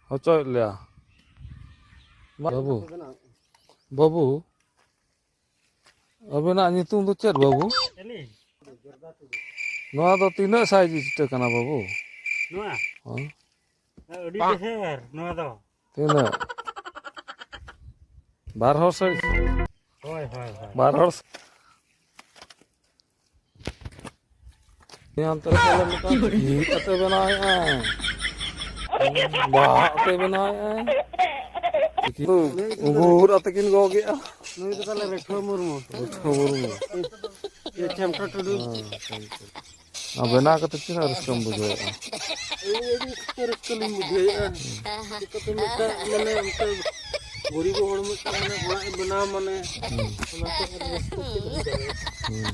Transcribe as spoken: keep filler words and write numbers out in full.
ᱦᱚᱪᱚᱭᱮᱫ ᱞᱮᱭᱟ᱾ ᱵᱟᱹᱵᱩ, ᱵᱟᱹᱵᱩ, ᱟᱵᱮᱱᱟᱜ ᱧᱩᱛᱩᱢ ᱫᱚ ᱪᱮᱫ, ᱵᱟᱹᱵᱩ? ᱱᱚᱣᱟ ᱫᱚ ᱛᱤᱱᱟᱹᱜ ᱥᱟᱭᱤᱡ ᱤᱴᱟᱹ ᱠᱟᱱᱟ, ᱵᱟᱹᱵᱩ? ᱱᱚᱣᱟ? ᱦᱮᱸ᱾ ᱟᱹᱰᱤ ᱰᱷᱮᱨ ᱱᱚᱣᱟ ᱫᱚ᱾ ᱛᱤᱱᱟᱹᱜ? ᱵᱟᱨ ᱦᱚᱲ ᱥᱟᱭᱤᱡ? ᱦᱳᱭ, ᱦᱳᱭ, ᱦᱳᱭ᱾ ᱵᱟᱨ ᱦᱚᱲ᱾ ᱱᱤᱭᱟᱹ ᱚᱱᱛᱮ ᱨᱮ ᱛᱟᱦᱞᱮ ᱢᱤᱫᱴᱟᱝ ᱵᱷᱤᱛ ᱟᱛᱮ ᱵᱮᱱᱟᱣᱮᱫᱼᱟᱭ᱾ ᱵᱟᱦᱟ ᱟᱛᱮ ᱵᱮᱱᱟᱣᱮᱫᱼᱟᱭ᱾ ᱩᱜᱩᱨ ᱟᱛᱮ ᱠᱤᱱ ᱜᱚᱜᱮᱜᱼᱟ᱾ ᱱᱩᱭ ᱫᱚ ᱛᱟᱦᱞᱮ ᱨᱟᱹᱴᱷᱩᱣᱟᱹ ᱢᱩᱨᱢᱩ᱾ ᱨᱟᱹᱴᱷᱩᱣᱟᱹ ᱢᱩᱨᱢᱩ᱾ ᱤᱭᱟᱹ ᱪᱷᱮᱢᱴᱟ ᱴᱩᱰᱩ᱾ ᱦᱮᱸ, ᱦᱮᱸ, ᱦᱮᱸ᱾ ᱟᱨ ᱵᱮᱱᱟᱣ ᱠᱟᱛᱮ ᱛᱤᱱᱟᱹᱜ ᱨᱟᱹᱥᱠᱟᱹᱢ ᱵᱩᱡᱷᱟᱹᱣᱮᱫᱼᱟ? ᱤᱧ ᱟᱹᱰᱤ ᱨᱟᱹᱥᱠᱟᱹ, ᱨᱟᱹᱥᱠᱟᱹ ᱞᱤᱧ ᱵᱩᱡᱷᱟᱹᱣᱮᱫᱼᱟ᱾ ᱪᱤᱠᱟᱹᱛᱮ ᱢᱤᱫᱴᱟᱝ ᱢᱟᱱᱮ ᱚᱱᱠᱟ ᱜᱚᱨᱤᱵ ᱦᱚᱲ ᱢᱤᱫᱴᱟᱝ ᱢᱟᱱᱮ ᱚᱲᱟᱜ ᱮ ᱵᱮᱱᱟᱣ ᱢᱟᱱᱮ ᱦᱩᱸ᱾ ᱚᱱᱟ ᱠᱚ ᱟᱨ ᱨᱟᱹᱥᱠᱟᱹ ᱪᱮᱫ ᱦᱩᱭ ᱫᱟᱲᱮᱭᱟᱜᱼᱟ? ᱦᱩᱸ, ᱦᱩᱸ᱾